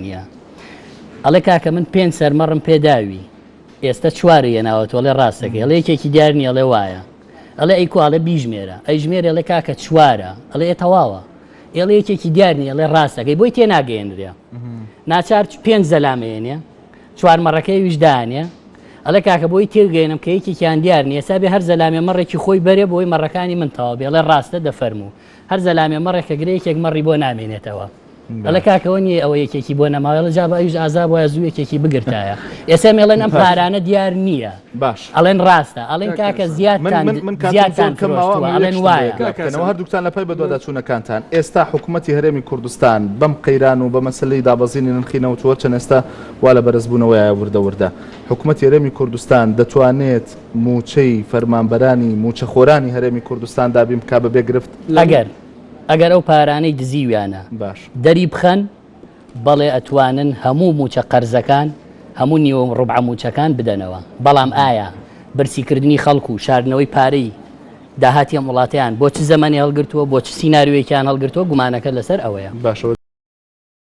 نییە. ئەڵێ کاکە من پێنج سەر مەڕم پێ داوی ئێستە چواری هێناوەتەوە ئەڵێ ڕاست دەکەی ئەڵێ یەکێکی دیار نییە ئەڵێ وایە ئەڵێ ئەی کو ئەڵێ بیژمێرە ئەیژمێرێ ئەڵێ کاکە چوارە ئەڵێ ئێ تەواوە ئێڵێ یەکێکی دیار نییە ئەڵێ ڕاست دەکەی بۆی تێناگەیەنرێ ناچار پێنج زەلامێنێ چوار مەڕەکەی ویش دانێ ئەڵێ کاکە بۆی تێگەێنم کە یەکێکیان دیار نییە سا بێ هەر زەلامێ مەڕێکی خۆی بەرێ بۆی مەڕەکانی من تەواو بێ ئەڵێ ڕاستە دەفەرموو هەر زەلامێ مەڕێکە گرێ یەکێک مەڕی بۆ نامێنێتەوە ئەڵێ کاکە ئەوە نییە ئەوە یەکێکی بۆ نەماوە ئەڵێ جا با ئەویش ئازا بوایە زوو یەکێکی بگرتایە ئێستا مێڵێن ئەم پارانە دیار نییە باش ئەڵێن ڕاستە ئەڵێن کاکە من زیادتان من من کاتم زیادتان زۆر کەم ماوە فرۆشتووە ئەمەوێ ئەڵێن یەک شتم وایە بۆ یەکلا بکەنەوە هەردووکتان لە پای بەدواداچوونەکانتان ئێستا حکوومەتی هەرێمی کوردستان بەم قەیران و بە مەسەلەی دابەزینی نرخی نەوت و هەرچەند ئێستا وا لە بەرزبوونەوەیە وردە وردە حکوومەتی هەرێمی کوردستان دەتوانێت مووچەی فەرمانبەرانی مووچەخۆرانی هەرێمی کوردستان دابین بکا بەبێ گرفت؟ ئەگەر ئەگەر ئەو پارانەی دزیویانە باش. دەری بخەن بەڵێ ئەتوانن هەموو مووچە قەرزەکان هەموو نیوە ڕوبعە مووچەکان بدەنەوە بەڵام ئایا برسی کردنی خەڵک و شاردنەوەی پارەی داهاتی ئەم وڵاتەیان بۆ چ زەمەنێ هەڵگرتووە بۆ چ سیناریۆیەکیان هەڵگرتووە گومانەکە لەسەر ئەوەیە. باشە.